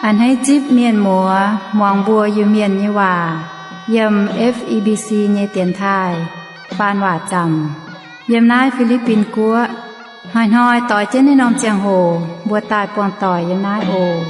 A'hneiv zipv mienh muoz muangx mbuo Iu-Mienh nyei waac yiem F E B C nyei dienx taaih faan waac zaamc yiem naaiv Fi^li^bin Guoqv. Hnoi-hnoi doix jienv naaiv norm ziangh hoc mbuo daaih buangh doic yiem naaiv oc.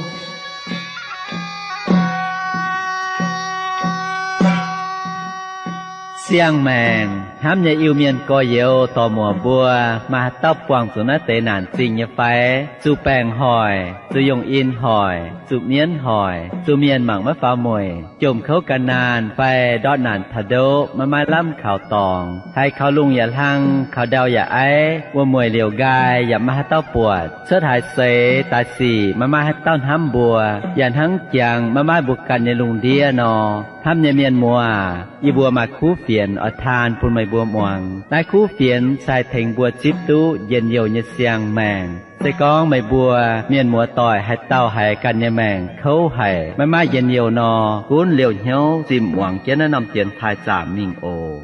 Siang-maengc hnamv nyei Iu-Mienh gorx-youz dorc-muoc mbuo, maaih haaix dauh buangh zuqc naaiv deix naanc zingh nyei fai? Zuqc baengc hoic, zuqc yungh in hoic, zuqc mienv hoic, zuqc mienh mangc maiv faaux mueic, jomc kouv gan naanh fai ndortv naanc taux ndoqv maiv maaih lamh kaux dorngx, haiz kaux lungh yaac hlang, kaux ndau yaac aiv, wuom-mueic liouc nqaai yaac maiv maaih haaix dauh buatc, cuotv haaix seix daaih sic maiv maaih haaix dauh hnamv mbuo, yaac hnangv jangx maiv maaih mbuo ganh nyei lungh ndiev nor. Hnamv nyei mienh muoz, yie mbuo maaih kuv fienx oix taan bun meih mbuo muangx. Naaiv kuv fienx se haih tengx mbuo zipv duqv njien-youh nyei siang-maengc. Se gorngv meih mbuo mienh muoz-doic haaix dauh haiz ganh nyei maengc kouv haic, maiv maaih njien-youh nor, gunv liouh hnyouv zinh muangx jienv naaiv norm dienx taaih zaamc mingh oc.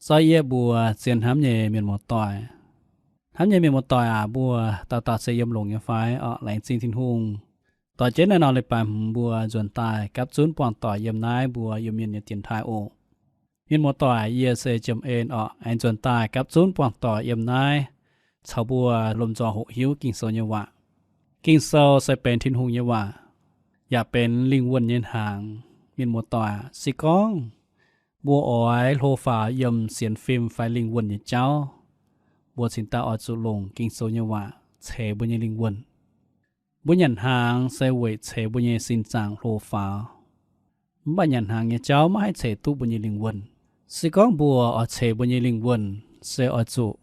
Zorqv yie mbuo zien hnamv nyei mienh muoz-doic. Hnamv nyei mienh muoz-doic aac, mbuo dauh dauh se yiem longx nyei fai? Orqc, laengz zingh Tin-Hungh, doix jienv naaiv norm leiz-baaix hmz mbuo nzuonx daaih gapv zunv buangh doic yiem naaiv mbuo Iu-Mienh nyei dienx taaih oc. Mienh muoz-doic, yie se Jiem En orqc, aengx nzuonx daaih gapv zunv buangh doic yiem naaiv caux mbuo lomh nzoih hoqc hiuv Ging-Sou nyei waac. Ging-Sou se benx Tin-Hungh nyei waac, yaac benx lingh wuonh nyei hnaangx. Mienh muoz-doic, se gorngv mbuo oix hlo faaux yiem sienx fim fai lingh wuonh nyei jauv, mbuo cingx daaih oix zuqc longc Ging-Sou nyei waac ceix mbuo nyei lingh wuonh. Mbuo nyanc hnaangx se weic ceix mbuo nyei sin zaangc hlo faaux, mv baac nyanc hnaangx nyei jauv maiv haih ceix duqv mbuo nyei lingh wuonh. Se gorngv mbuo oix ceix mbuo nyei lingh wuonh, se oix zuqc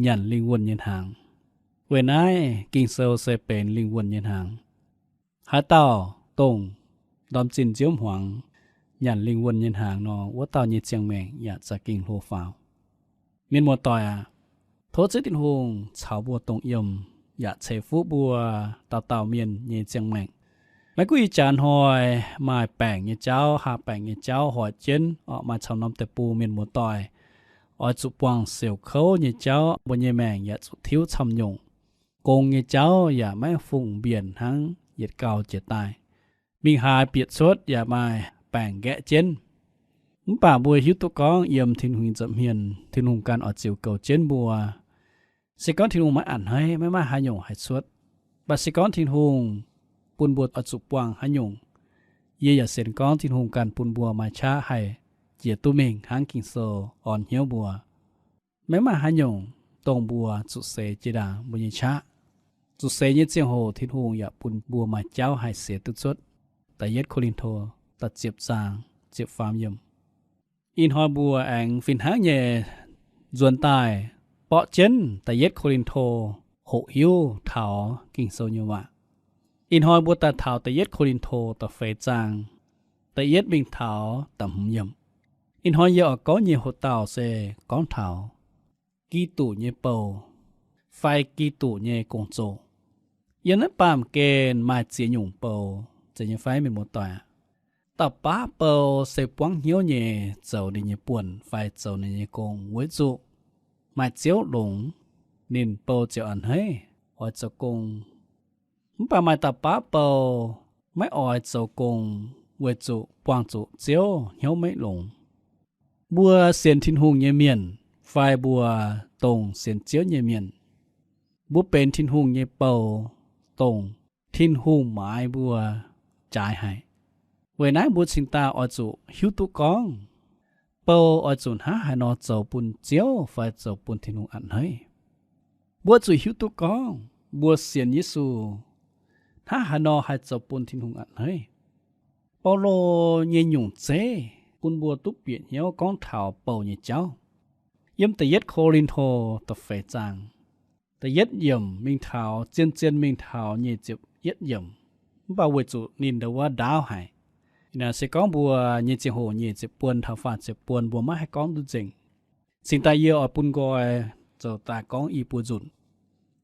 nyanc lingh wuonh nyei hnaangx. Weic naaiv Ging-Sou se benx lingh wuonh nyei hnaangx. Haaix dauh dongh ndorm zinh nziouv hmuangx nyanc lingh wuonh nyei hnaangx nor, wuov dauh nyei ziangh maengc yaac za'gengh hlo faaux. Mienh muoz-doic aac, tov Ziouv Tin-Hungh caux mbuo dongh yiem, yaac ceix fuqv mbuo dauh dauh mienh nyei ziangh maengc. Maiv gunv ih jaax hnoi maaih baengc nyei jauv, haah baengc nyei jauv hoic jienv, orqc, maaih camv norm deic-bung mienh muoz-doic oix zuqc buangh siouc kouv nyei jauv, mbuo nyei maengc yaac zuqc tiuv camv nyungc. Gong nyei jauv yaac maiv fungx mbienc hnangv yietc gau jiex daaih. Mingh haaix bieqc cuotv yaac maaih baengc nqaeqv jienv. Mv baac mbuo hiuv duqv gorngv yiem Tin-Hungh nyei nza'hmien, Tin-Hungh ganh oix ziux goux jienv mbuo. Se gorngv Tin-Hungh maiv a'hneiv, maiv maaih haaix nyungc haih cuotv. Mv baac se gorngv Tin-Hungh bun mbuo oix zuqc buangh haaix nyungc, yie yaac sienx gorngv Tin-Hungh ganh bun mbuo maaih qaqv haih jiex duqv mingh hnangv Ging-Sou orn hnyouv mbuo. Maiv maaih haaix nyungc dongh mbuo zuqc seix jiex ndaangc mbuo nyei qaqv. Zuqc seix nyei ziangh hoc Tin-Hungh yaac bun mbuo maaih jauv haih sienx duqv cuotv. Da'yietv Ko^lin^to da'ziepc zaang ziepc faam yiemc. Ih hnoi mbuo aengx fih hnangv nyei nzuonx daaih borqv jienv Da'yietv Ko^lin^to hoqc hiuv taux Ging-Sou nyei waac. Ih hnoi mbuo daaih taux Da'yietv Ko^lin^to da'feix zaang da'yietv mingh taux da'hmz yiemc. Ih hnoi yie oix gorngv nyei hoc-dauh se gorngv taux Giduc nyei bou fai Giduc nyei gong-zoh. Yiem naaiv baamh gen maaih ziex nyungc bou, zeiz nyei fai mienh muoz-doic? Dauh baav bou se buangv hnyouv nyei zoux ninh nyei buonc fai zoux ninh nyei gong weic zuqc maaih Ziouv longx, ninh bou ziouc a'hneiv oix zoux gong. Mv baac maaih dauh baav bou maiv oix zoux gong weic zuqc buangh zuqc Ziouv hnyouv maiv longx. Mbuo sienx Tin-Hungh nyei mienh fai mbuo dongh sienx Ziouv nyei mienh, mbuo benx Tin-Hungh nyei bou, dongh Tin-Hungh maaiz mbuo jaaix haic. Weic naaiv mbuo cingx daaih oix zuqc hiuv duqv gorngv bou oix zuqc hnangv haaix nor zoux bun Ziouv fai zoux bun Tin-Hungh a'hneiv. Mbuo zuqc hiuv duqv gorngv mbuo sienx Yesu hnangv haaix nor haih zoux bun Tin-Hungh a'hneiv. Baulo nyei nyungc zeiv bun mbuo duqv bieqc hnyouv gorngv taux bou nyei jauv. Yiem Da'yietv Ko^lin^to da'feix zaang da'yietv yiemc mingh taux zien-zien mingh taux nyic ziepc yietv yiemc. Mv baac weic zuqc ninh ndau wuov ndaauv haic, se gorngv mbuo nyei ziangh hoc nyic ziepc buon taux faah ziepc buon mbuo maiv haih gorngv duqv nzengc. Cingx daaih yie oix bun nqoi zoux daaih gorngv i buo nzunc.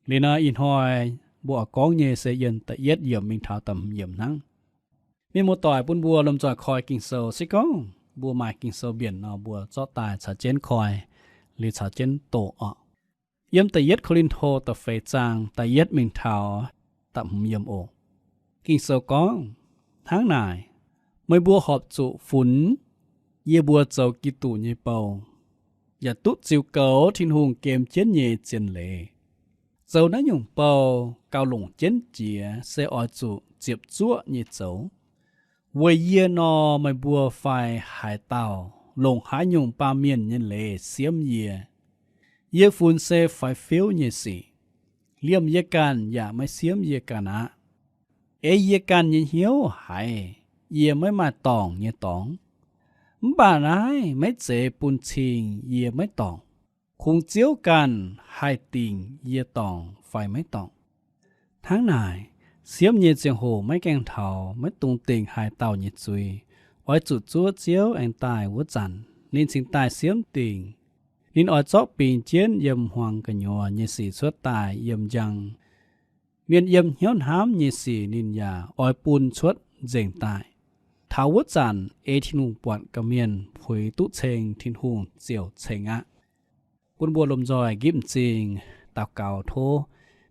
Liuz nor ih hnoi mbuo oix gorngv nyei se yiem da'yietv yiemc mingh taux da'hmz yiemc hnangv. Mienh muoz-doic, bun mbuo lomh nzoih koi Ging-Sou. Se gorngv mbuo maaih Ging-Sou mbienc nor, mbuo zorqv daaih caux jienv koi, liuz caux jienv doqc oc. Yiem da'yietv Ko^lin^to da'feix zaang da'yietv mingh taux da'hmz yiemc oc. Ging-Sou gorngv, Hnangv naaic, meih mbuo horpc zuqc funx yie mbuo zoux Giduc nyei bou, yaac duqv ziux goux Tin-Hungh gem jienv nyei zien leiz. Zoux naaiv nyungc bou gauh longc jienv jiex se oix zuqc ziepc zuoqv nyei zoux. Weic yie nor, meih mbuo fai haaix dauh longc haaix nyungc baamh mienh nyei leiz siemv yie? Yie funx se faix-fiuv nyei sic, liemh yie ganh yaac maiv siemv yie ganh aqv. Ei yie ganh nyei hnyouv haiz yie maiv maaih dorngc nyei dorngx. Mv baac naaiv maiv zeiz bun cing yie maiv dorngc. Kungx Ziouv ganh haih dingc yie dorngc fai maiv dorngc. Hnangv naaic, siemv nyei ziangh hoc maiv gaengh taux, maiv dungx dingc haaix dauh nyei zuiz. Oix zuqc zuov Ziouv aengx daaih wuov zanc, ninh cingx daaih siemv dingc. Ninh oix zorqv bingx jienv yiem hmuangx gu'nyuoz nyei sic cuotv daaih yiem njang. Mienh yiem hnyouv hnamv nyei sic ninh yaac oix bun cuotv nzengc daaih. Taux wuov zanc ei Tin-Hungh buatc gorqv-mienh puix duqv ceng Tin-Hungh ziouc ceng aqv. Bun mbuo lomh nzoih nqipv m'zing daux gaux tov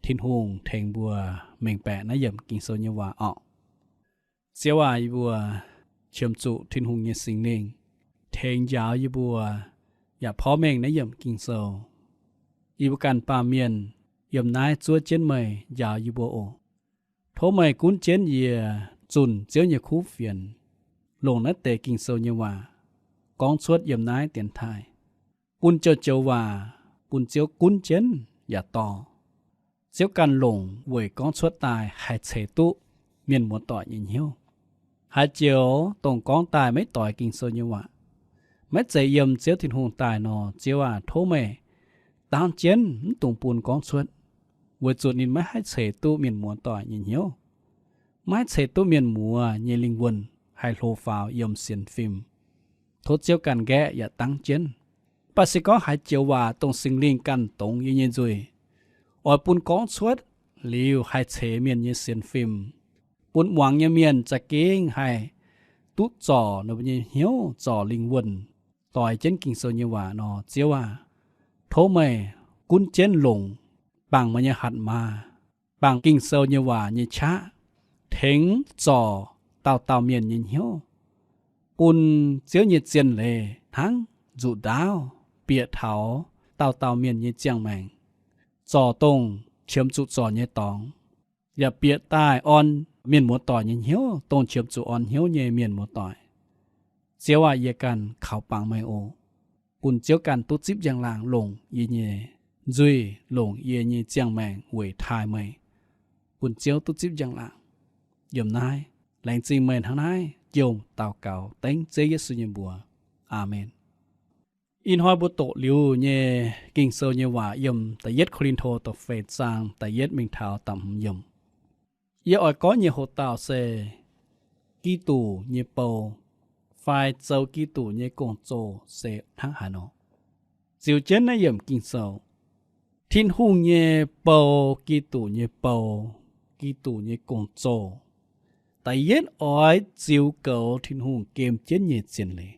Tin-Hungh tengx mbuo mengh baeqc naaiv yiemc Ging-Sou nyei waac orqc. Ziouv aac, yie mbuo qiemx zuqc Tin-Hungh nyei Singx Lingh tengx njaaux yie mbuo yaac porv mengh naaiv yiemc Ging-Sou. Yie mbuo ganh baamh mienh yiem naaiv zuov jienv meih njaaux yie mbuo oc. Tov meih gunv jienv yie zunh Ziouv nyei kuv fienx, longc naaiv deix Ging-Sou nyei waac gorngv cuotv yiem naaiv dienx taaih, bun joux-joux waac bun Ziouv gunv jienv yaac dorh. Ziouv ganh longc weic gorngv cuotv daaih haih ceix duqv mienh muoz-doic nyei hnyouv. Haaix joux dongh gorngv daaih maiv doix Ging-Sou nyei waac, maiv zeiz yiem Ziouv Tin-Hungh daaih nor, Ziouv aac, tov meih dangv jienv mv dungx bun gorngv cuotv, weic zuqc ninh maiv haih ceix duqv mienh muoz-doic nyei hnyouv, maiv haih ceix duqv mienh muoz nyei lingh wuonh haih hlo faaux yiem sienx fim. Tov Ziouv ganh nqaeqv yaac dangv jienv. Mv baac se gorngv haaix joux waac dongh Singx Lingh ganh dongz yie nyei nzuih, oix bun gorngv cuotv liuz haih ceix mienh nyei sienx fim, bun muangx nyei mienh za'gengh haih duqv zorc ninh mbuo nyei hnyouv, zorc lingh wuonh, doix jienv Ging-Sou nyei waac nor, Ziouv aac, tov meih gunv jienv longc bangc meih nyei hatc maaz, bangc Ging-Sou nyei waac nyei qaqv tengx zorc dauh dauh mienh nyei hnyouv, bun Ziouv nyei zien leiz hnangv nzuqc ndaauv bieqc taux dauh dauh mienh nyei ziangh maengc, zorc dongh qiemx zuqc zorc nyei dorngx, yaac bieqc daaih orn mienh muoz-doic nyei hnyouv dongh qiemx zuqc orn hnyouv nyei mienh muoz-doic. Ziouv aac, yie ganh kaux bangc meih oc. Bun Ziouv ganh duqv zipv njang-laangc longc yie nyei nzuih, longc yie nyei ziangh maengc weic taaih meih. Bun Ziouv duqv zipv njang-laangc. Yiem naaiv laengz zingh meih hnangv naaiv jomc daux gaux dengv Ziouv Yesu nyei mbuox. Aamen. Ih hnoi mbuo doqc liuz nyei Ging-Sou nyei waac yiem da'yietv Ko^lin^to da'feix zaang da'yietv mingh taux da'hmz yiemc. Yie oix gorngv nyei hoc-dauh se Giduc nyei bou fai zoux Giduc nyei gong-zoh se hnangv haaix nor. Ziux jienv naaiv yiemc Ging-Sou, Tin-Hungh nyei bou, Giduc nyei bou, Giduc nyei gong-zoh, da'yietv oix ziux goux Tin-Hungh gem jienv nyei zien leiz.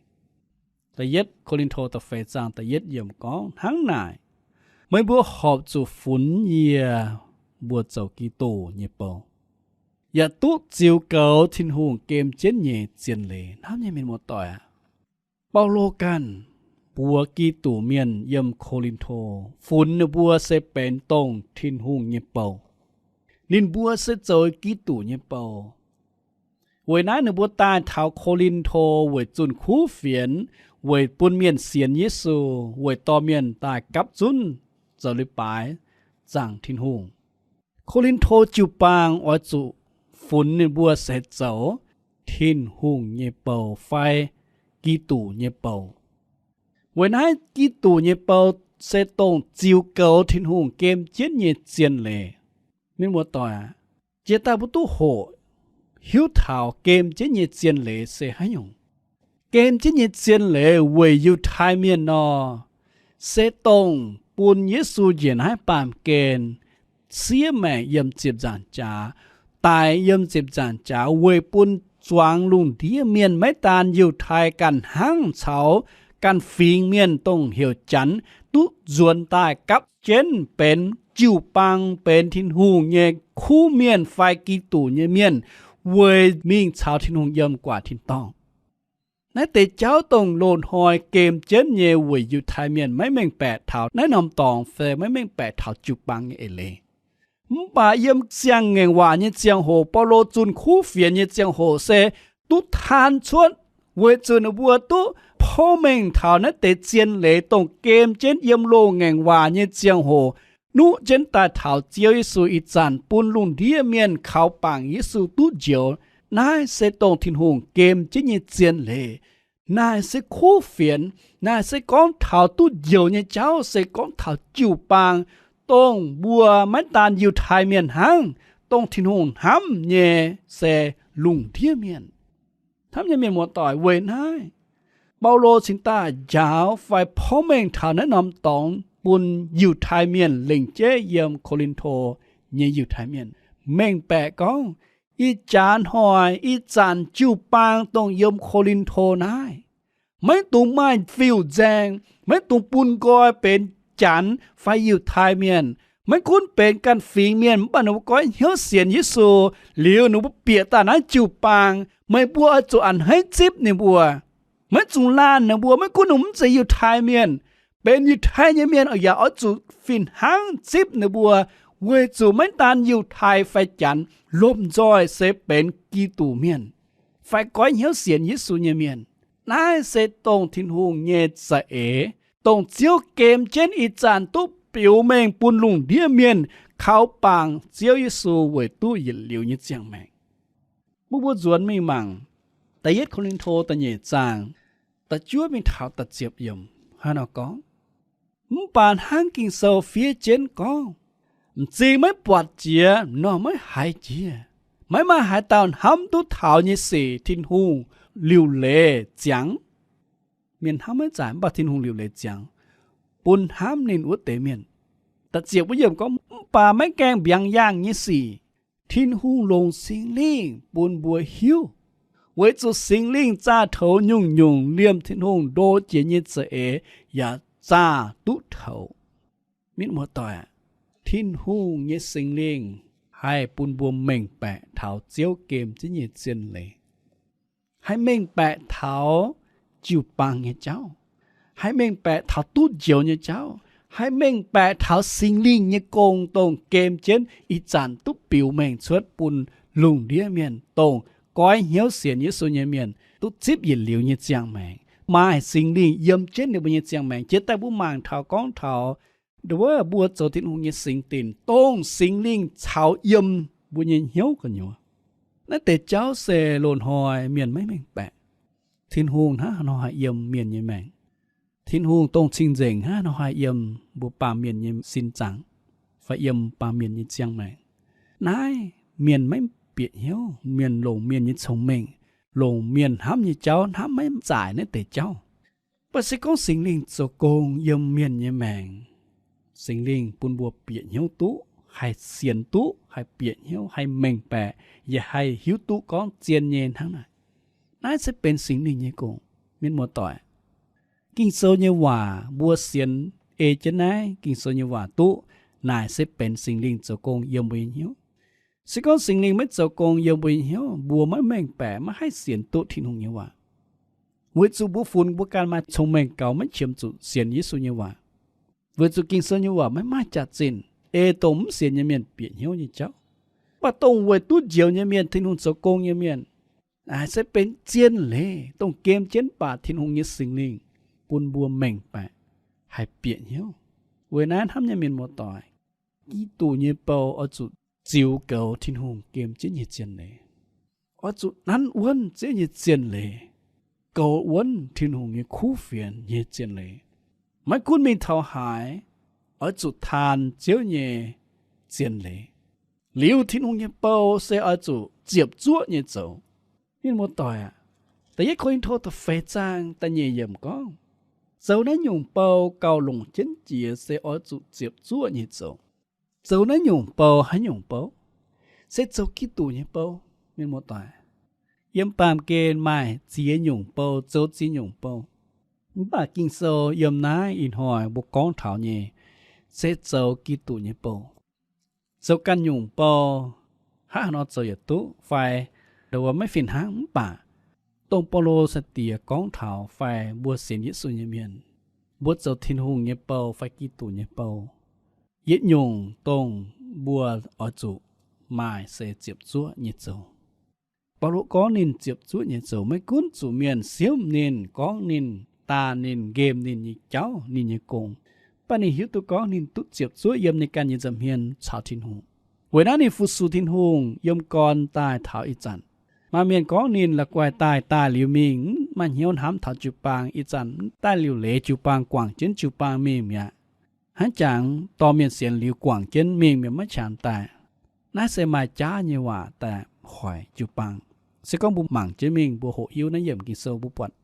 Da'yietv Ko^lin^to da'feix zaang da'yietv yiemc gorngv, Hnangv naaic, meih mbuo horpc zuqc funx yie mbuo zoux Giduc nyei bou, yaac duqv ziux goux Tin-Hungh gem jienv nyei zien leiz. Hnamv nyei mienh muoz-doic aac, Baulo ganh mbuox Giduc mienh yiem Ko^lin^to, funx ninh mbuo se benx dongh Tin-Hungh nyei bou. Ninh mbuo se zoux Giduc nyei bou. Weic naaiv ninh mbuo daaih taux Ko^lin^to weic zunh kuv fienx, weic bun mienh sienx Yesu, weic dorh mienh daaih gapv zunv zoux leiz-baaix zaangc Tin-Hungh. Ko^lin^to jiu-baang oix zuqc funx ninh mbuo se zoux Tin-Hungh nyei bou fai Giduc nyei bou. Weic naaiv Giduc nyei bou se dongh ziux goux Tin-Hungh gem jienv nyei zien leiz. Mienh muoz-doic aac, jiex daaih mbuo duqv hoqc hiuv taux gem jienv nyei zien leiz se haaix nyungc. Gem jienv nyei zien leiz weic Yiutai Mienh nor, se dongh bun Yesu njiec naaiv baamh gen siev maengc yiem ziepc nzaangc jaax, daic yiem ziepc nzaangc jaax weic bun zuangx lungh ndiev mienh, maiv daan Yiutai, ganh hnangv caux ganh fingx mienh dongh heuc Janx duqv nzuonx daaih gapv jienv benx jiu-baang, benx Tin-Hungh nyei kuv mienh fai Giduc nyei mienh, weic mingh caux Tin-Hungh yiem guaax tin-dorngh. Naaiv deix jauv dongh loz-hnoi gem jienv nyei weic Yiutai Mienh maiv mengh baeqc taux naaiv norm dorngx fai maiv mengh baeqc taux jiu-baang nyei eix leiz. Mv baac yiem Siang-Ngaengc Waac nyei ziangh hoc, Baulo zunh kuv fienx nyei ziangh hoc se duqv taan cuotv, weic zuqc ninh mbuo duqv porv mengh taux naaiv deix zien leiz dongh gem jienv yiem loz-ngaengc waac nyei ziangh hoc nuqv jienv daaih taux Ziouv Yesu ih zanc bun lungh ndiev mienh kaux bangc Yesu duqv njoux. Naaiv se dongh Tin-Hungh gem jienv nyei zien leiz. Naaic se kuv fienx. Naaic se gorngv taux duqv njoux nyei jauv, se gorngv taux jiu-baang, dongh mbuo maiv daan Yiutai Mienh hnangv, dongh Tin-Hungh hnamv nyei se lungh ndiev mienh. Hnamv nyei mienh muoz-doic, weic naaiv Baulo cingx daaih njaaux fai porv mengh taux naaiv norm dorngx bun Yiutai Mienh lengc jeiv yiem Ko^lin^to nyei Yiutai Mienh mengh baeqc gorngv, ih jaax hnoi, ih zanc jiu-baang dongh yiem Ko^lin^to naaiv, maiv dungx maaih fiuv nzaeng, maiv dungx bun nqoi benx Janx fai Yiutai Mienh. Maiv gunv benx ganh fingx mienh, mv baac ninh mbuo goiv hnyouv sienx Yesu liuz, ninh mbuo bieqc daaih naaiv jiu-baang, meih mbuo oix zuqc a'hneiv zipv ninh mbuo. Maiv zuqc laanh ninh mbuo, maiv gunv ninh mbuo mv zeiz Yiutai Mienh. Benx Yiutai nyei mienh yaac oix zuqc fih hnangv zipv ninh mbuo, weic zuqc maiv daan Yiutai fai Janx, lomh nzoih se benx Giduc Mienh fai goiv hnyouv sienx Yesu nyei mienh. Naaiv se dongh Tin-Hungh nyei za'eix, dongh Ziouv gem jienv ih zanc duqv biux mengh bun lungh ndiev mienh kaux bangc Ziouv Yesu weic duqv yietc liuz nyei ziangh maengc. Mbuo mbuo nzuonx mingh mangc da'yietv Ko^lin^to da'nyeic zaang da'juov mingh taux da'ziepc yiemc hnangv nor gorngv, mv baac hnangv Ging-Sou fiev jienv gorngv, m'zing maiv buatc jiex nor maiv haiz jiex. Maiv maaih haaix dauh hnamv duqv taux nyei sic Tin-Hungh liuc leiz ziangx. Mienh hnamv maiv zaaic, mv baac Tin-Hungh liuc leiz ziangx bun hnamv ninh wuov deix mienh. Da'ziepc wuov yiemc gorngv, mv baac maiv gaengh mbiaangx yaangh nyei sic Tin-Hungh longc Singx Lingh bun mbuo hiuv, weic zuqc Singx Lingh zaah toux nyungc-nyungc liemh Tin-Hungh ndo jiex nyei za'eix yaac zaah duqv toux. Mienh muoz-doic, Tin-Hungh nyei Singx Lingh haih bun mbuo mengh baeqc taux Ziouv gem jienv nyei zien leiz, haih mengh baeqc taux jiu-baang nyei jauv, haih mengh baeqc taux duqv njoux nyei jauv, haih mengh baeqc taux Singx Lingh nyei gong dongh gem jienv ih zanc duqv biux mengh cuotv bun lungh ndiev mienh, dongh goiv hnyouv sienx Yesu nyei mienh duqv zipv yietc liuz nyei ziangh maengc, maaih Singx Lingh yiem jienv ninh mbuo nyei ziangh maengc. Jiex daaih mbuo mangc taux gorngv taux wuov mbuo zoux Tin-Hungh nyei singx dinc, dongh Singx Lingh caux yiem mbuo nyei hnyouv gu'nyuoz. Naaiv deix jauv se loz-hnoi mienh maiv mengh baeqc. Tin-Hungh hnangv haaix nor haih yiem mienh nyei maengc? Tin-Hungh dongh cing-nzengc hnangv haaix nor haih yiem mbuo baamh mienh nyei sin zaangc, fai yiem baamh mienh nyei ziangh maengc? Naaiv mienh maiv bieqc hnyouv. Mienh longc mienh nyei cong-mengh, longc mienh hnamv nyei jauv hnamv maiv zaaic naaiv deix jauv. Mv baac se gorngv Singx Lingh zoux gong yiem mienh nyei maengc, Singx Lingh bun mbuo bieqc hnyouv duqv, haih sienx duqv, haih bieqc hnyouv, haih mengh baeqc, yaac haih hiuv duqv gorngv zien nyei hnangv naaic. Naaiv se benx Singx Lingh nyei gong. Mienh muoz-doic, Ging-Sou nyei waac mbuo sienx ei jienv naaiv Ging-Sou nyei waac duqv, naaic se benx Singx Lingh zoux gong yiem mbuo nyei hnyouv. Se gorngv Singx Lingh maiv zoux gong yiem mbuo nyei hnyouv, mbuo maiv mengh baeqc, maiv haih sienx duqv Tin-Hungh nyei waac. Weic zuqc mbuo funx mbuo ganh maaih cong-mengh gaux, maiv qiemx zuqc sienx Yesu nyei waac. Weic zuqc Ging-Sou nyei waac maiv maaih jaax-zinh, ei dongh mv sienx nyei mienh bieqc hnyouv nyei jauv. Mv baac dongh weic duqv njoux nyei mienh, Tin-Hungh zoux gong nyei mienh, naaic se benx zien leiz, dongh gem jienv baac Tin-Hungh nyei Singx Lingh bun mbuo mengh baeqc, haih bieqc hnyouv. Weic naaiv hnamv nyei mienh muoz-doic, Giduc nyei bou oix zuqc ziux goux Tin-Hungh gem jienv nyei zien leiz. Oix zuqc nanv wuonv Ziouv nyei zien leiz, goux wuonv Tin-Hungh nyei kuv fienx nyei zien leiz. Maiv gunv mingh taux haaix, oix zuqc taan Ziouv nyei zien leiz. Liuz Tin-Hungh nyei bou se oix zuqc ziepc zuoqv nyei zoux. Mienh muoz-doic aac, da'yietv Ko^lin^to da'feix zaang da'nyeic yiemc gorngv, zoux naaiv nyungc bou gauh longc jienv jiex se oix zuqc ziepc zuoqv nyei zoux. Zoux naaiv nyungc bou haaix nyungc bou? Se zoux Giduc nyei bou, mienh muoz-doic. Yiem baamh gen maaih ziex nyungc bou, zoux ziex nyungc bou. Mv baac Ging-Sou yiem naaiv ih hnoi mbuo gorngv taux nyei se zoux Giduc nyei bou. Zoux ganh nyungc bou, hnangv haaix nor zoux yaac duqv fai, ndoh wuov maiv fih hnangv. Mv baac dongh Baulo sai-diex gorngv taux fai mbuo sienx Yesu nyei mienh, mbuo zoux Tin-Hungh nyei bou fai Giduc nyei bou, yietc nyungc dongh mbuo oix zuqc maaih se ziepc zuoqv nyei zoux. Baulo gorngv ninh ziepc zuoqv nyei zoux, maiv gunv zuqc mienh siemv ninh, gorngv ninh, daanh ninh, nqemh ninh nyei jauv, ninh nyei gong, mv baac ninh hiuv duqv gorngv ninh duqv ziepc zuoqv yiem ninh ganh nyei nza'hmien caux Tin-Hungh. Weic naaiv ninh fu-sux Tin-Hungh yiem gorn daaih taux ih zanc. Maaih mienh gorngv ninh la'guaih daaih, daaih liuz mingh mv maaih hnyouv hnamv taux jiu-baang, ih zanc daaih liuz leiz jiu-baang, guangc jienv jiu-baang mingh mi'aqv. Hnangv jangx dorh mienh sienx liuz guangc jienv mingh mi'aqv, maiv qangx daaih. Naaiv se maaih jaav nyei waac daaih hoic jiu-baang. Se gorngv mbuo mangc jienv mingh, mbuo hoqc hiuv naaiv yiemc Ging-Sou, mbuo buatc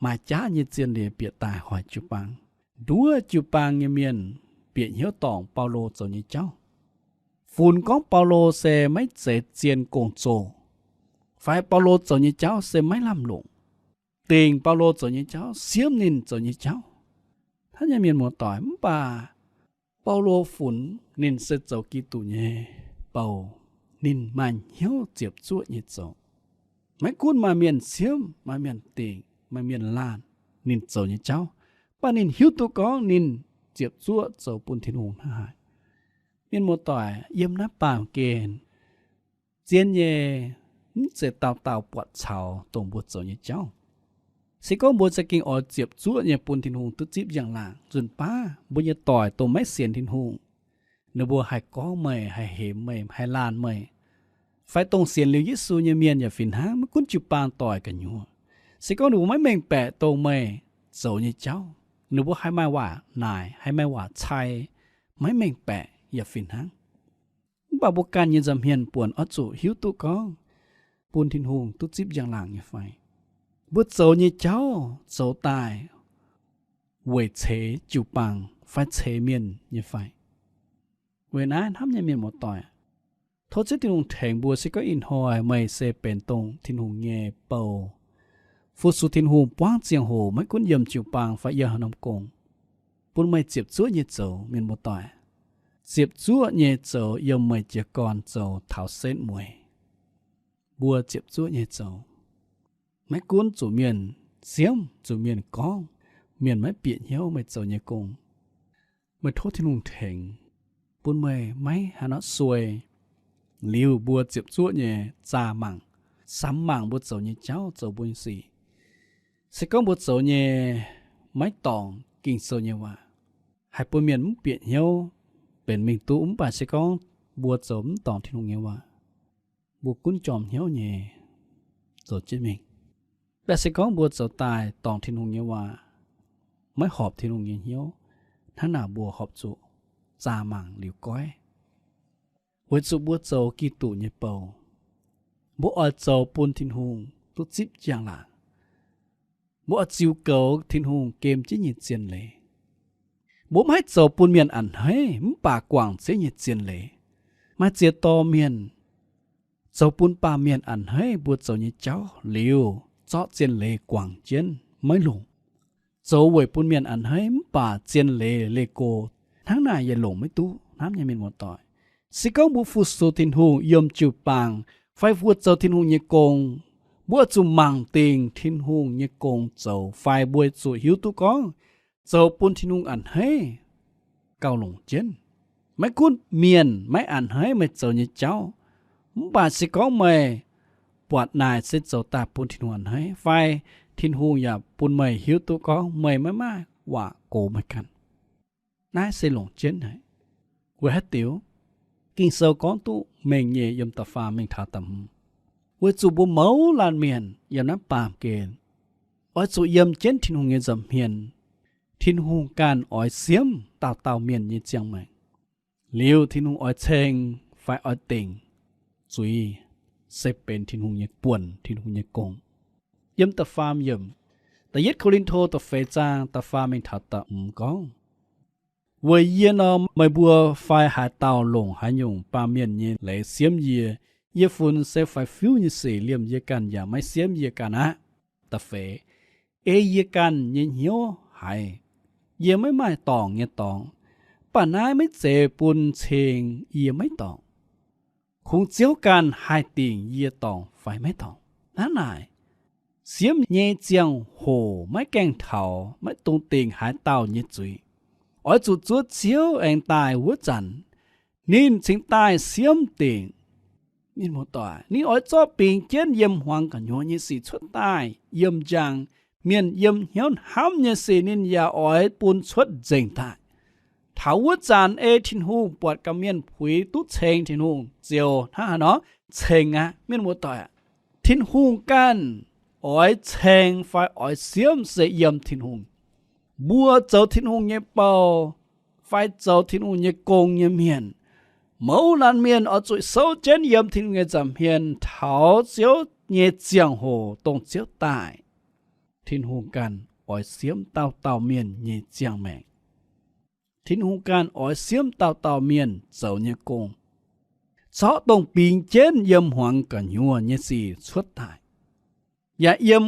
maaih jaav nyei zien leiz bieqc daaih hoic jiu-baang. Nduov jiu-baang nyei mienh bieqc hnyouv dorngc Baulo zoux nyei jauv. Funx gorngv Baulo se maiv zeiz zien gong-zoh, fai Baulo zoux nyei jauv se maiv lamh longc. Dingc Baulo zoux nyei jauv, siemv ninh zoux nyei jauv. Hnangv nyei, mienh muoz-doic, mv baac Baulo funx ninh se zoux Giduc nyei bou, ninh maaih hnyouv ziepc zuoqv nyei zoux. Maiv gunv maaih mienh siemv, maaih mienh dingc, maaih mienh laanh ninh zoux nyei jauv, mv baac ninh hiuv duqv gorngv ninh ziepc zuoqv zoux bun Tin-Hungh hnangv haaix. Mienh muoz-doic, yiem naaiv baamh gen, zien nyei, mv zeiz dauh dauh buatc caux dongh mbuo zoux nyei jauv. Se gorngv mbuo za'gengh oix ziepc zuoqv nyei bun Tin-Hungh duqv zipv njang-laangc, nzunc baav mbuo nyei doic dongh maiv sienx Tin-Hungh, ninh mbuo haih gorngv meih, haih hemx meih, haih laanh meih, fai dongh sienx liuz Yesu nyei mienh yaac fih hnangv, maiv gunv jiu-baang doic gu'nyuoz. Se gorngv ninh mbuo maiv mengh baeqc dongh meih zoux nyei jauv, ninh mbuo haih maaih waac naaic, haih maaih waac cai, maiv mengh baeqc yaac fih hnangv. Mv baac mbuo ganh nyei nza'hmien buonc oix zuqc hiuv duqv gorngv bun Tin-Hungh duqv zipv njang-laangc nyei fai? Mbuo zoux nyei jauv zoux daaih weic ceix jiu-baang fai ceix mienh nyei fai? Weic naaiv hnamv nyei mienh muoz-doic, tov Ziouv Tin-Hungh tengx mbuo. Se gorngv ih hnoi meih se benx dongh Tin-Hungh nyei bou, fu-sux Tin-Hungh buangv ziangh hoc, maiv gunv yiem jiu-baang fai yiem haaix norm gong, bun meih ziepc zuoqv nyei zoux, mienh muoz-doic. Ziepc zuoqv nyei zoux yiem meih jiez gorn zoux taux setv mueiz. Mbuo ziepc zuoqv nyei zoux, maiv gunv zuqc mienh siemv, zuqc mienh gorngv, mienh maiv bieqc hnyouv meih zoux nyei gong. Meih tov Tin-Hungh tengx, bun meih maiv haaix nor suei. Liuz mbuo ziepc zuoqv nyei zaah mangc, samx mangc mbuo zoux nyei jauv, zoux mbuo nyei sic. Se gorngv mbuo zoux nyei maiv dorngc Ging-Sou nyei waac, haih bun mienh mv bieqc hnyouv benx mingh duqv. Mv baac se gorngv mbuo zoux mv dorngc Tin-Hungh nyei waac, mbuo gunv jorm hnyouv nyei zoux jienv mingh. Mv baac se gorngv mbuo zoux daaih dorngc Tin-Hungh nyei waac, maiv horpc Tin-Hungh nyei hnyouv, hnangv naaic mbuo horpc zuqc zaah mangc liuz goiv. Weic zuqc mbuo zoux Giduc nyei bou, mbuo oix zoux bun Tin-Hungh duqv zipv njang-laangc. Mbuo oix ziux goux Tin-Hungh gem jienv nyei zien leiz. Mbuo maiv haih zoux bun mienh a'hneiv mv baac guangc Ziouv nyei zien leiz. Maaih ziex dorh mienh zoux bun baamh mienh a'hneiv mbuo zoux nyei jauv liuz, zorqv zien leiz guangc jienv maiv longc. Zoux weic bun mienh a'hneiv mv baac zien leiz leih go, hnangv naaic yaac longc maiv duqv. Hnamv nyei mienh muoz-doic, se gorngv mbuo fu-sux Tin-Hungh yiem jiu-baang fai mbuo zoux Tin-Hungh nyei gong, mbuo oix zuqc mangc dingc Tin-Hungh nyei gong zoux fai mbuo zuqc hiuv duqv gorngv zoux bun Tin-Hungh a'hneiv gauh longc jienv. Maiv gunv mienh maiv a'hneiv meih zoux nyei jauv, mv baac se gorngv meih buatc naaic se zoux daaih bun Tin-Hungh a'hneiv fai, Tin-Hungh yaac bun meih hiuv duqv gorngv meih maiv maaih waac gox meih ganh, naaiv se longc jienv haic. Weic haaix diuc? Ging-Sou gorngv duqv mengh nyei yiem da'faam mingh taux da'hmz, weic zuqc mbuo mouz laanh mienh yiem naaiv baamh gen oix zuqc yiem jienv Tin-Hungh nyei nza'hmien. Tin-Hungh ganh oix siemv dauh dauh mienh nyei ziangh maengc. Liuz Tin-Hungh oix ceng fai oix dingc zuiz se benx Tin-Hungh nyei buonc, Tin-Hungh nyei gong. Yiem da'faam yiemc, da'yietv Ko^lin^to da'feix zaang da'faam mingh taux da'hmz gorngv, weic yie nor, meih mbuo fai haaix dauh longc haaix nyungc baamh mienh nyei leiz siemv yie, Yie funx se faix-fiuv nyei sic, liemh yie ganh yaac maiv siemv yie ganh aqv. Da'feix, ei yie ganh nyei hnyouv haiz yie maiv maaih dorngc nyei dorngx, mv baac naaiv maiv zeiz bun ceng yie maiv dorngc. Kungx Ziouv ganh haih dingc yie dorngc fai maiv dorngc. Hnangv naaic, siemv nyei ziangh hoc maiv gaengh taux, maiv dungx dingc haaix dauh nyei zuiz. Oix zuqc zuov Ziouv aengx daaih wuov zanc, ninh cingx daaih siemv dingc. Mienh muoz-doic, ninh oix zorqv bingx jienv yiem hmuangx gu'nyuoz nyei sic cuotv daaih, yiem njang mienh yiem hnyouv hnamv nyei sic ninh yaac oix bun cuotv nzengc daaih. Taux wuov zanc ei Tin-Hungh buatc gorqv-mienh puix duqv ceng Tin-Hungh ziouc hnangv haaix nor ceng aqv. Mienh muoz-doic, Tin-Hungh ganh oix ceng fai oix siemv se yiem Tin-Hungh. Mbuo zoux Tin-Hungh nyei bou fai zoux Tin-Hungh nyei gong nyei mienh, mouz laanh mienh oix zuqc souv jienv yiem Tin-Hungh nyei nza'hmien taux Ziouv nyei ziangh hoc dongh Ziouv daaih. Tin-Hungh ganh oix siemv dauh dauh mienh nyei ziangh maengc. Tin-Hungh ganh oix siemv dauh dauh mienh zoux nyei gong, zorqv dongh bingx jienv yiem hmuangx gu'nyuoz nyei sic cuotv daaih, yaac yiem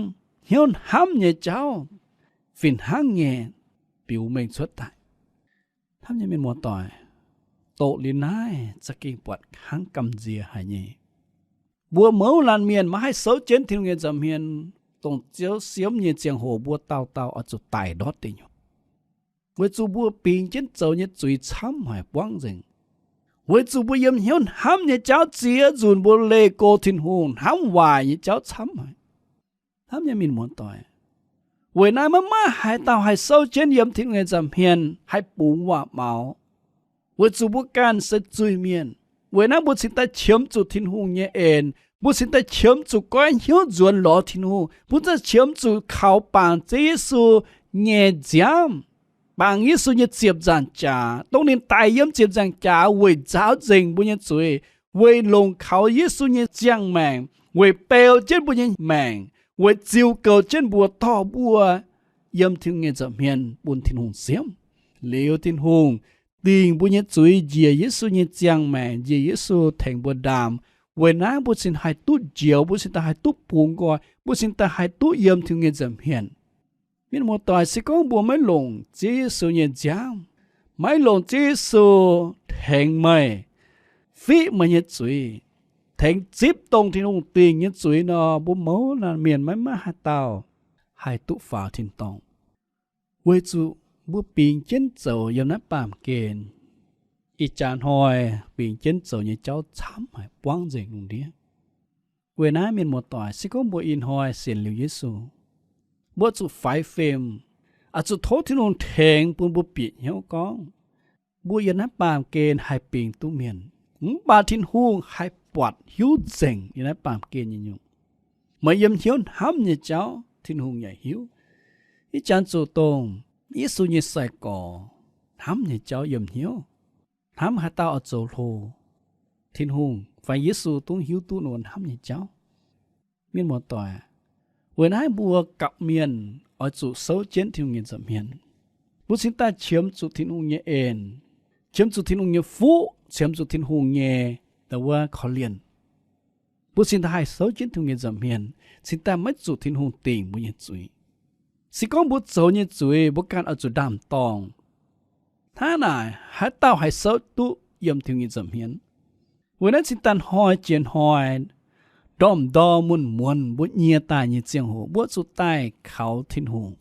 hnyouv hnamv nyei jauv fih hnangv nyei biux mengh cuotv daaih. Hnamv nyei mienh muoz-doic, doqc liuz naaiv za'gengh buatc hnangv gamh nziex haic nyei. Mbuo mouz laanh mienh maiv haih souv jienv Tin-Hungh nyei nza'hmien dongh Ziouv siemv nyei ziangh hoc mbuo dauh dauh oix zuqc daic ndortv deic nyuoqc. Weic zuqc mbuo bingx jienv zoux nyei zuiz camv haic buangv nzengc. Weic zuqc mbuo yiem hnyouv hnamv nyei jauv ziex nzunc mbuo leih go Tin-Hungh hnamv waaic nyei jauv camv haic. Hnamv nyei mienh muoz-doic, weic naaiv maiv maaih haaix dauh haih souv jienv yiem Tin-Hungh nyei nza'hmien haih bungx waac-maux. Weic zuqc mbuo ganh se zuiz-mienh. Weic naaiv mbuo cingx daaih qiemx zuqc Tin-Hungh nyei en. Mbuo cingx daaih qiemx zuqc goiv hnyouv nzuonx lorz Tin-Hungh. Mbuo cingx daaih qiemx zuqc kaux bangc Ziouv Yesu nyei nziaamv, bangc Yesu nyei ziepc nzaangc jaax, dongh ninh daic yiem ziepc nzaangc jaax weic nzaaux nzengc mbuo nyei zuiz, weic longc kaux Yesu nyei ziangh maengc weic beu jienv mbuo nyei maengc, weic ziux goux jienv mbuo, dorh mbuo yiem Tin-Hungh nyei nza'hmien bun Tin-Hungh siemv. Liuz Tin-Hungh dingc mbuo nyei zuiz njiec Yesu nyei ziangh maengc, njiec Yesu tengx mbuo ndaam. Weic naaiv mbuo cingx haih duqv njoux, mbuo cingx daaih haih duqv bungx nqoi, mbuo cingx daaih haih duqv yiem Tin-Hungh nyei nza'hmien. Mienh muoz-doic, se gorngv mbuo maiv longc Ziouv Yesu nyei nziaamv, maiv longc Ziouv Yesu tengx meih, fiqv meih nyei zuiz, tengx zipv dongh Tin-Hungh dingc nyei zuiz nor, mbuo mouz laanh mienh maiv maaih haaix dauh haih duqv faaux tin-dorngh. Weic zuqc mbuo bingx jienv zoux yiem naaiv baamh gen, ih jaax hnoi bingx jienv zoux nyei jauv camv haic buangv nzengc lungh ndiev. Weic naaiv mienh muoz-doic, se gorngv mbuo ih hnoi sienx liuz Yesu, mbuo zuqc faix fim, oix zuqc tov Tin-Hungh tengx bun mbuo bieqc hnyouv gorngv, mbuo yiem naaiv baamh gen haih bingx duqv mienh, mv baac Tin-Hungh haih buatc hiuv nzengc yiem naaiv baamh gen nyei nyungc. Meih yiem hnyouv hnamv nyei jauv Tin-Hungh yaac hiuv. Ih jaax zuqc dongh Yesu nyei sai-gorx hnamv nyei jauv yiem hnyouv, hnamv haaix dauh oix zoux hlo, Tin-Hungh fai Yesu dongh hiuv duqv ninh mbuo hnamv nyei jauv. Mienh muoz-doic, weic naaiv mbuo gapv mienh oix zuqc souv jienv Tin-Hungh nyei nza'hmien. Mbuo cingx daaih qiemx zuqc Tin-Hungh nyei en, qiemx zuqc Tin-Hungh nyei fuqv, qiemx zuqc Tin-Hungh nyei wuov korv-lienh. Mbuo cingx daaih haih souv jienv Tin-Hungh nyei nza'hmien, cingx daaih maiv zuqc Tin-Hungh dingc mbuo nyei zuiz. Se gorngv mbuo zoux nyei zuiz mbuo ganh oix zuqc ndaam-dorngh, hnangv naaic haaix dauh haih souv duqv yiem Tin-Hungh nyei nza'hmien? Weic naaiv cingx daaih hnoi jiex hnoi, ndorm-ndorm muonz-muonz mbuo nyie daaih nyei ziangh hoc mbuo zuqc daaih kaux Tin-Hungh.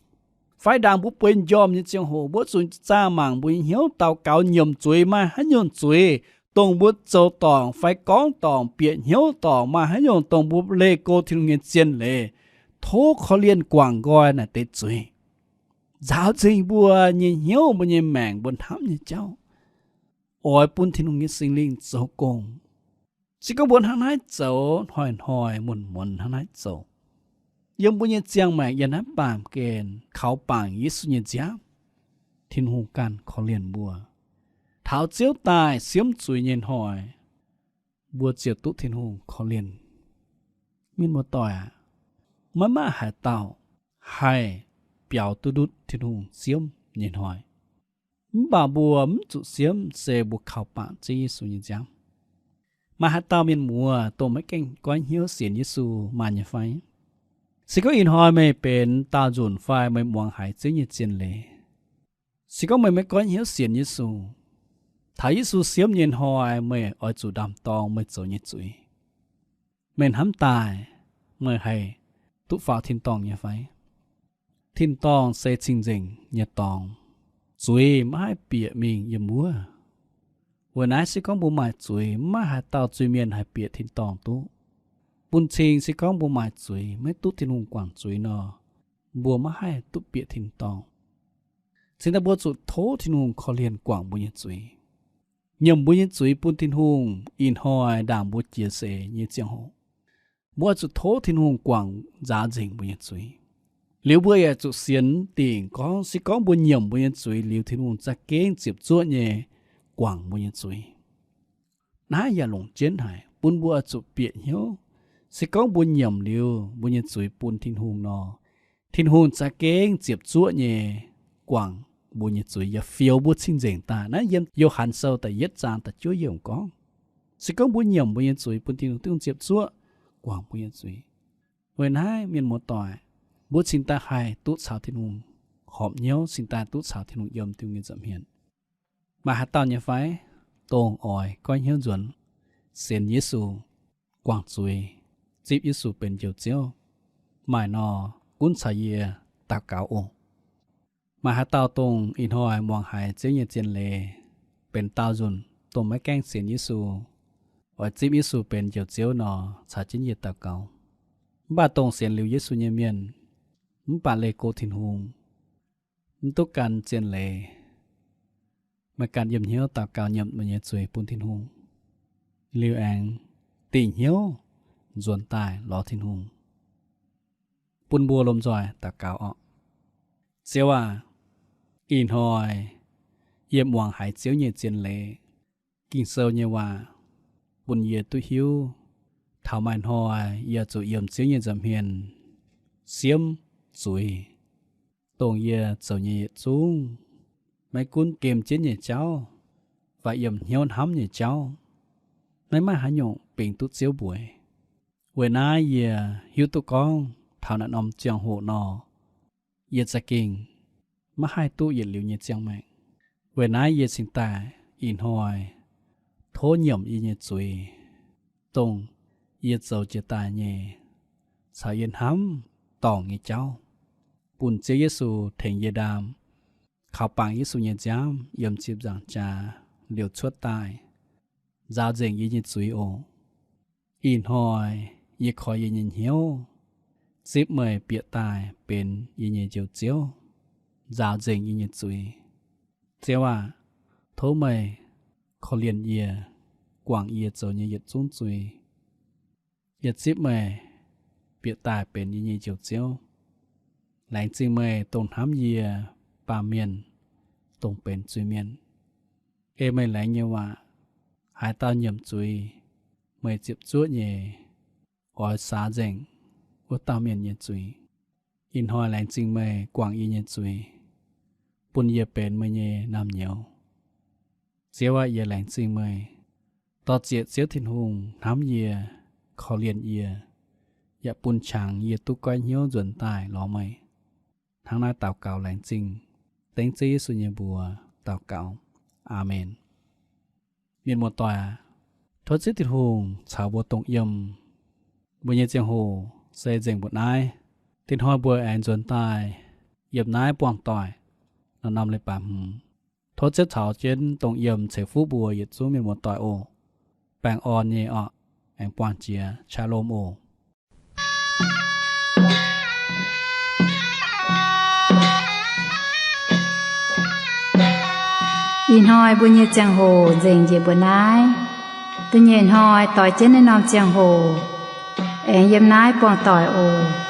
Fai ndaangc mbuo bueix njormh nyei ziangh hoc mbuo zuqc zaah mangc mbuo nyei hnyouv, daux gaux nyiemc zuiz maaih haaix nyungc zuiz, dongh mbuo zoux dorngc fai gorngv dorngc, bieqc hnyouv dorngc, maaih haaix nyungc dongh mbuo leih go Tin-Hungh nyei zien leiz, tov korv-lienh guangc nqoi naaic deix zuiz, nzaaux nzengc mbuo nyei hnyouv, mbuo nyei maengc, mbuo hnamv nyei jauv, oix bun Tin-Hungh nyei Singx Lingh zoux gong. Se gorngv mbuo hnangv naaiv zoux, hnoi-hnoi muonz-muonz hnangv naaiv zoux, yiem mbuo nyei ziangh maengc yiem naaiv baamh gen kaux bangc Yesu nyei nziaamv, Tin-Hungh ganh korv-lienh mbuo. Taux Ziouv daaih siemv zuiz nyei hnoi, mbuo ziouc duqv Tin-Hungh korv-lienh. Mienh muoz-doic aac, maiv maaih haaix dauh haih biaux duqv ndutv Tin-Hungh siemv nyei hnoi. Mv baac mbuo mv zuqc siemv se mbuo kaux bangc Ziouv Yesu nyei nziaamv. Maaih haaix dauh mienh muoz dongh maiv gaengh goiv hnyouv sienx Yesu maaih nyei fai? Se gorngv ih hnoi meih benx daauh nzunc fai meih muangx haiz Ziouv nyei zien leiz, se gorngv meih maiv goiv hnyouv sienx Yesu, taux Yesu siemv nyei hnoi meih oix zuqc ndaam-dorng meih zoux nyei zuiz. Meih hnamv daaih meih haih duqv faaux tin-dorngh nyei fai? Tin-dorngh se cing-nzengc nyei dorngx. Zuiz maiv haih bieqc mingh yiem wuov. Weic naaiv se gorngv mbuo maaih zuiz, mv maaih haaix dauh zuiz-mienh haih bieqc tin-dorngh duqv. Bun cing se gorngv mbuo maaih zuiz, maiv duqv Tin-Hungh guangc zuiz nor, mbuo maiv haih duqv bieqc tin-dorngh. Cingx daaih mbuo zuqc tov Tin-Hungh korv-lienh guangc mbuo nyei zuiz. Nyiemc mbuo nyei zuiz bun Tin-Hungh ih hnoi ndaangc mbuo jiex seix nyei ziangh hoc, mbuo oix zuqc tov Tin-Hungh guangc nzaaux nzengc mbuo nyei zuiz. Liuz mbuo yaac zuqc sienx dingc gorngv se gorngv mbuo nyiemc mbuo nyei zuiz liuz, Tin-Hungh za'gengh ziepc zuoqv nyei guangc mbuo nyei zuiz. Naaiv yaac longc jienv haic bun mbuo oix zuqc bieqc hnyouv. Se gorngv mbuo nyiemc liuz mbuo nyei zuiz bun Tin-Hungh nor, Tin-Hungh za'gengh ziepc zuoqv nyei guangc mbuo nyei zuiz yaac fioux mbuo cing-nzengc daaih. Naaiv yiem Yo^han Sou da'yietv zaang da'juov yiemc gorngv, se gorngv mbuo nyiemc mbuo nyei zuiz bun Tin-Hungh, Tin-Hungh ziepc zuoqv guangc mbuo nyei zuiz. Weic naaiv mienh muoz-doic, mbuo cingx daaih haih duqv caux Tin-Hungh horpc hnyouv, cingx daaih duqv caux Tin-Hungh yiem Tin-Hungh nyei nza'hmien. Maaih haaix dauh nyei fai, dongh oix goiv hnyouv nzuonx sienx Yesu, guangc zuiz, zipv Yesu benx Njoux Ziouv? Maaih nor, gunv caux yie daux gaux oc. Maaih haaix dauh dongh ih hnoi muangx haiz Ziouv nyei zien leiz, benx daauh nzunc dongh maiv gaengh sienx Yesu, oix zipv Yesu benx Njoux Ziouv nor, caux jienv yie daux gaux. Mv baac dongh sienx liuz Yesu nyei mienh, mv baac leih go Tin-Hungh, mv duqv gan zien leiz, meih ganh yiem hnyouv daux gaux nyiemc meih nyei zuiz bun Tin-Hungh, liuz aengx dingc hnyouv nzuonx daaih lorz Tin-Hungh. Bun mbuo lomh nzoih daux gaux oc. Ziouv aac, ih hnoi yie muangx haiz Ziouv nyei zien leiz, Ging-Sou nyei waac, bun yie duqv hiuv taux maaih hnoi yie zuqc yiem Ziouv nyei nza'hmien siemv zuiz, dongh yie zoux nyei yietc zungv, maiv gunv gem jienv nyei jauv fai yiem hnyouv hnamv nyei jauv, maiv maaih haaix nyungc bingx duqv Ziouv mbueiz. Weic naaiv yie hiuv duqv gorngv taux naaiv norm ziangh hoc nor, yie za'gengh maiv haih duqv yietc liuz nyei ziangh maengc. Weic naaiv yie cingx daaih ih hnoi tov nyiemc yie nyei zuiz, dongh yie zoux jiex daaih nyei, caux yie hnamv dorngc nyei jauv, bun Ziouv Yesu tengx yie ndaam, kaux bangc Yesu nyei nziaamv yiem ziepc nzaangc jaax liouc cuotv daaih, nzaaux nzengc yie nyei zuiz oc. Ih hnoi yie koi yie nyei hnyouv zipv meih bieqc daaih benx yie nyei Njoux Ziouv, nzaaux nzengc yie nyei zuiz. Ziouv aac, tov meih korv-lienh yie, guangc yie zoux nyei yietc zungv zuiz. Yie zipv meih bieqc daaih benx yie nyei Njoux Ziouv. Laengz zingh meih dongh hnamv yie baamh mienh, dongh benx zuiz-mienh. Ei meih laengz nyei waac, haaix dauh nyiemc zuiz, meih ziepc zuoqv nyei oix saax nzengc wuov dauh mienh nyei zuiz. Ih hnoi laengz zingh meih guangc yie nyei zuiz, bun yie benx meih nyei naamh nyouz. Ziouv aac, yie laengz zingh meih, dorh zieqc Ziouv Tin-Hungh hnamv yie, korv-lienh yie, yaac bun qangx yie duqv goiv hnyouv nzuonx daaih lorz meih. Hnangv naaiv daux gaux laengz zingh dengv Ziouv Yesu nyei mbuox daux gaux. Aamen. Mienh muoz-doic aac, tov Ziouv Tin-Hungh caux mbuo dongh yiem. Mbuo nyei ziangh hoc se nzengc mbuoqc naaiv. Dinh hnoi mbuo aengx nzuonx daaih yiem naaiv buangh doic, norm-norm leiz-baaix hmz. Tov Ziouv caux jienv dongh yiem ceix fuqv mbuo yietc zungv mienh muoz-doic oc. Baengh orn nyei orqc. Aengx buangh jiex. Shalom oc. Ih hnoi mbuo nyei ziangh hoc nzengc njiec mbuoqc naaiv. Da'nyeic hnoi doix jienv naaiv norm ziangh hoc, aengx yiem naaiv buangh doic oc.